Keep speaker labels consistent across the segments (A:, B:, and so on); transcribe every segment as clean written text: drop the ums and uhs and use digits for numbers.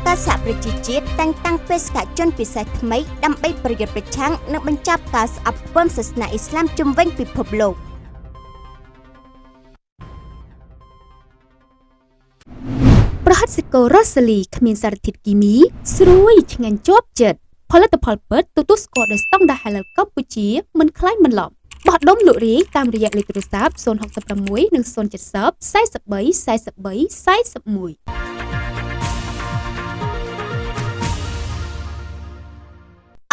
A: ការសហប្រជាជាតិតែងតាំងបេសកជនពិសេសថ្មីដើម្បីប្រយុទ្ធប្រឆាំងនិងបញ្ចប់ការស្អប់ខ្ពើមសាសនាអ៊ីស្លាមជុំវិញពិភពលោក។
B: ប្រហិតសាកូរ៉ូសាលីគ្មានសារធាតុគីមីស្រួយឆ្ងាញ់ជាប់ចិត្តផលិតផលពិតទទួលស្គាល់ដោយស្តង់ដារហាឡាល់កម្ពុជាមិនក្លែងបន្លំបោះដុំលក់រាយតាមរយៈលេខទូរស័ព្ទ066និង070 43 43 41។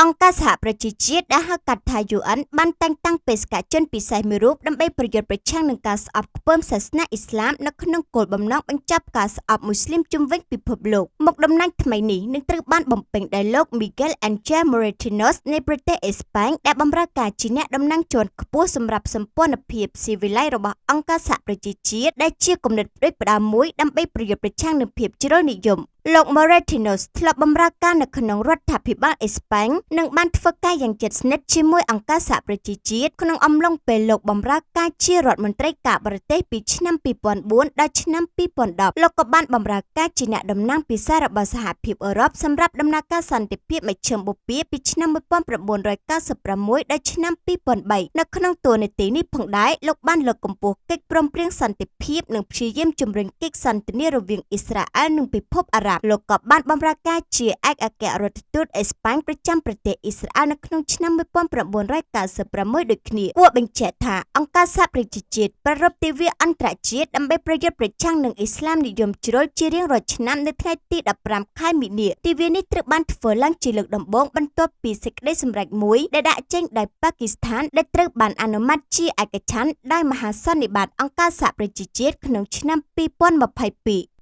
A: អង្គការសហប្រជាជាតិដែលហៅកាត់ថា UN បានតែងតាំងបេសកជនពិសេសមួយរូបដើម្បីប្រយុទ្ធប្រឆាំងនឹងការស្អប់ខ្ពើមសាសនាអ៊ីស្លាមនៅក្នុងគោលបំណងបញ្ចប់ការស្អប់មូស្លីមជុំវិញពិភពលោក។ មុខតំណែងថ្មីនេះនឹងត្រូវបានបំពេញដោយលោក Miguel Angel Moratinos នៃប្រទេសអេស្ប៉ាញដែលបម្រើការជាអ្នកតំណាងជាន់ខ្ពស់សម្រាប់សម្ព័ន្ធភាពស៊ីវិល័យរបស់អង្គការសហប្រជាជាតិដែលជាគំនិតផ្ដួចផ្ដើមមួយដើម្បីប្រយុទ្ធប្រឆាំងនឹងភាពជ្រុលនិយម។ លោក Moratinos ធ្លាប់បម្រើការនៅក្នុងរដ្ឋាភិបាលអេស្ប៉ាញនិងបានធ្វើការយ៉ាងជិតស្និទ្ធជាមួយអង្គការសហប្រជាជាតិក្នុងអំឡុងពេលលោកបម្រើការជារដ្ឋមន្ត្រីការបរទេសពីឆ្នាំ2004ដល់ឆ្នាំ2010។ លោកក៏បានបម្រើការជាអ្នកតំណាងពិសេសរបស់សហភាពអឺរ៉ុបសម្រាប់ដំណើរការសន្តិភាពមជ្ឈិមបូព៌ាពីឆ្នាំ1996ដល់ឆ្នាំ2003។ នៅក្នុងតួនាទីនេះផងដែរលោកបានលើកកម្ពស់កិច្ចព្រមព្រៀងសន្តិភាពនិងព្យាយាមជំរុញកិច្ចសន្ទនារវាងអ៊ីស្រាអែលនិងពិភពអារ៉ាប់។ លោកក៏បានបម្រើការជាឯកអគ្គរដ្ឋទូតអេស្ប៉ាញប្រចាំប្រទេសអ៊ីស្រាអែលនៅក្នុងឆ្នាំ1996ដូចគ្នា។ គួរបញ្ជាក់ថាអង្គការសហប្រជាជាតិប្រារព្ធទិវាអន្តរជាតិដើម្បីប្រយុទ្ធប្រឆាំងនឹងអ៊ីស្លាមនិយមជ្រុលជារៀងរាល់ឆ្នាំនៅថ្ងៃទី15ខែមីនា។ ទិវានេះត្រូវបានធ្វើឡើងជាលើកដំបូងបន្ទាប់ពីសេចក្តីសម្រេចមួយដែលដាក់ចេញដោយប៉ាគីស្ថានដែលត្រូវបានអនុម័តជាឯកច្ឆន្ទដោយមហាសន្និបាតអង្គការសហប្រជាជាតិក្នុងឆ្នាំ2022។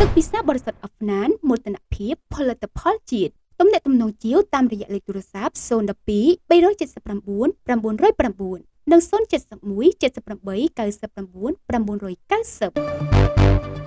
B: ទឹកពិសាបរិសុទ្ធអហ្វណានមោទនភាពផលិតផលជាតិទំនាក់ទំនងជាវតាមរយៈលេខទូរស័ព្ទ012 379 909និង071 78 99 990។